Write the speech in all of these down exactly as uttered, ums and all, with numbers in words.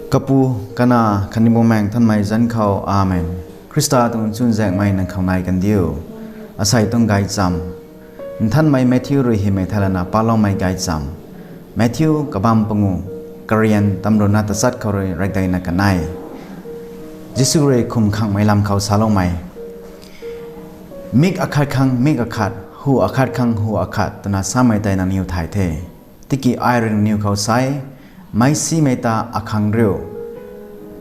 Kapu, Kanac khatni Bumaengh Nthanmei zanc khou, Amen. Khrista tuang chuzaenghmei nang khou nai kandiu. Asei tuang gaychamv Nthanmei Matthew rui hymei thaylana paloumei gaychamv. Matthew kabamv pangu, karian tamruhna tachat khou rui reikdeina kanei. Jisu rui khum khangmei lam khou saloumei: Mik akhat khang mik akhat, hu akhat khang hu akhat, twna samei tei nangniw thay the. Tiki ai rui nangniw khou sa e, meic simei ta akhang riu,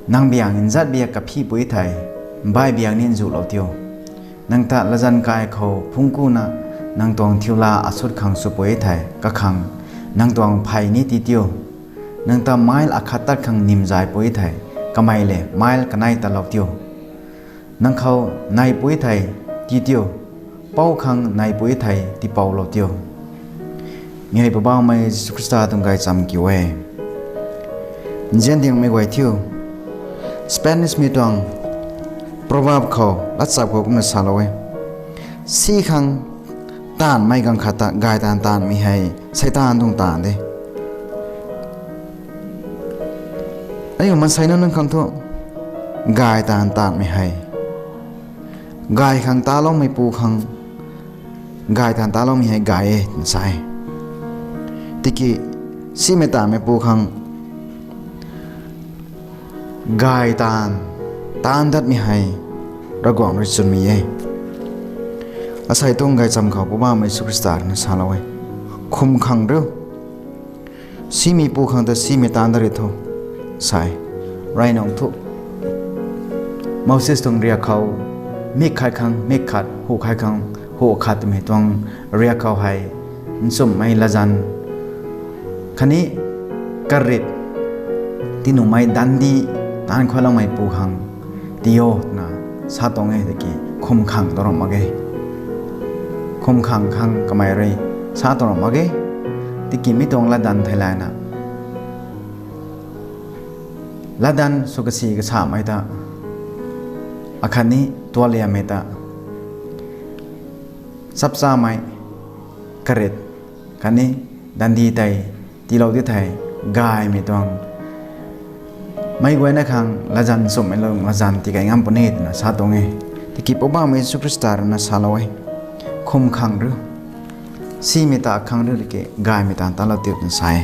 nang biang nzat biak kaphipui thei, mbaih biak ni nzulou tiu. Nang ta latzan kai khou phungc kuna nang tuang thiula asut khang swpui thei, kakhang nang tuang phey ni tii tiu. Nang ta mile akhat tat khang nimzaipui thei, kamei le mile kanei tatlou tiu. Nang khou neipui thei, tii tiu. Pou khang neipui thei, tiipoulou tiu. Mi hei Poubauhmei Jisu Khrista tuang gaychamv kiu e. Nzian dingmei guay thiu. Spanish mei tuang proverb khou, latchap khou kumna salou e: Si khang taanvmei ganv khat ta gay taanv taanvmei hei Seitaan tuang taanv de. Aniu maansei nunc khang thu gay taanv taanvmei hei, gay khang taloumeipu khang gay taanv taloumei hei gay e twna sa e. Tiki simei taanvmeipu khang gay taanv taanv datmei hei Ravguangc rui chwnmei e. Asei tuang gaychamv khou Poubauhmei Jisu Khrista rui na salou e: Khum khang riu. Simeipu khang ta simei taanv dat ri tho, sa e. Rey nungc thu Moses tuang riak khou mik khat khang mik khat, hu khat khang hu khat twmei tuang riak khou hei nchumhmei latzan khatni karit tii nuhmei dandi taanv khuayloumeipu khang tii o twna sa tuang e tiki khum khang tuang ram mak ge. Khum khang khang kamei rui sa tuang ram mak ge. Tiki mi tuang latdanv theilayna, latdanv sw kasi kasamei ta, akhatni tualiamei ta, chapchamei karit khatni dandi tei tiilou di thei, gaymei tuang meic guayna khang latzan chumhmei lung latzan tikei ngam puni twna sa tuang e. Tiki Poubauhmei Jisu Khrista rui na salou e: Khum khang riu. Simei ta khang riu tiki gaymei taanv tatlou tiu twna sa e.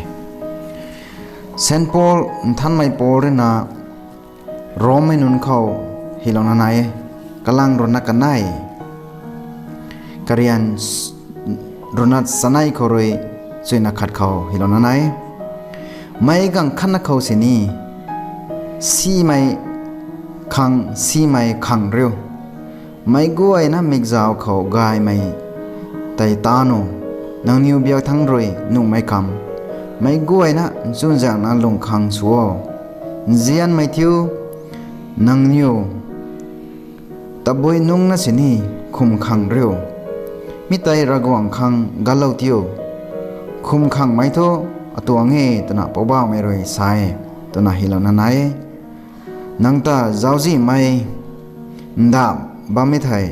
Saint Paul, Nthanmei Paul rui na Rommei nunc khou hylouna nai e. Kalang ruhna kanei, karian ruhna chanei khou rui chuina khat khou hylouna nai e: Meic ganv khatna khou sini simei khang simei khang riu. Meic guayna mikzauc khou gaymei tei taanv o, nangniw biak thangc rui nuhmei kamv. Meic guayna chuzaenghna lung khang sw o. Nzianmei thiu, nangniw tabui nungcna sini khum khang riu. Mi tei Ravguangc khang ganclou tiu. Khum khangmei thu atuang e twna Poubauhmei rui sa e, twna hylouna nai e. Nang ta zauczihmei ndauh bammei thei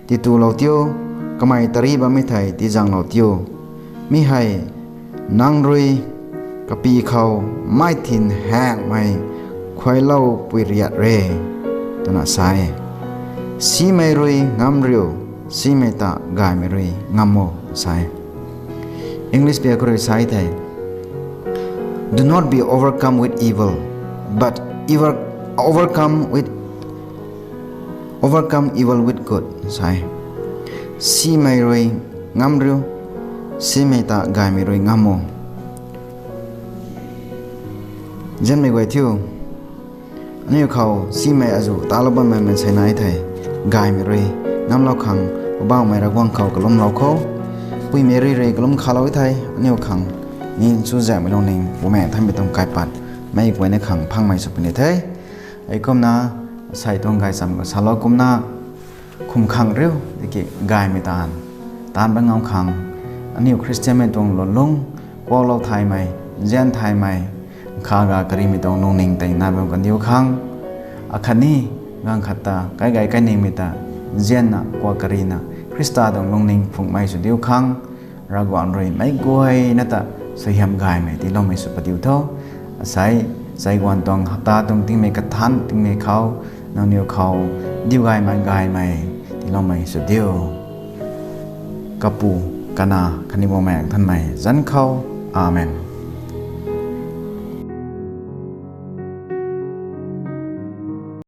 titulou tiu, kamei tari bammei thei tizaenglou tiu. Mi hei nang rui kapy khou mei thin haengmei khuayloupui riat re, twna sa e. Simei rui ngam riu, simei ta gaymei rui ngam o, sa e. English biak khou rui sa e thei, Do not be overcome with evil, but evil overcome with overcome evil with good, sa e. Simei rui ngam riu, simei ta gaymei rui ngam o. Nzianmei guay thiu, aniu khou simei azuh talou bammei maansei nai thei, gaymei rui ngamlou khang Poubauhmei Ravguangc khou kalumlou khou, puimei rui rui kalum khalou thei, aniu khang ni chuzaenghmei lungning Bumaengh Nthanmei tuang kaipat meic guayna khang phangmei sw puni the. Heikumna, asei tuang gaychamv khou salou kumna, khum khang riu tiki gaymei taanv taanv bam ngam khang, aniu Khristianmei tuang lwnlung kuaklou thaymei, nzian thaymei, nkhavga karimei tuang lungning tei nai bam kandiu khang, akhatni ganv khat ta kaigay kainingmei ta nzianna kuak karina Khrista tuang lungning phungmei sw diu khang, Ravguangc rui meic guayna ta suaihiam gaymei tiiloumei sw padiu tho. Asei Sai guan tuang hapta tuang tingmei kathan tingmei khou, nangniw khou diu gaymei gaymei tiiloumei sw diu. Kapu, Kanac khatni Bumaengh Nthanmei zanc khou. Amen.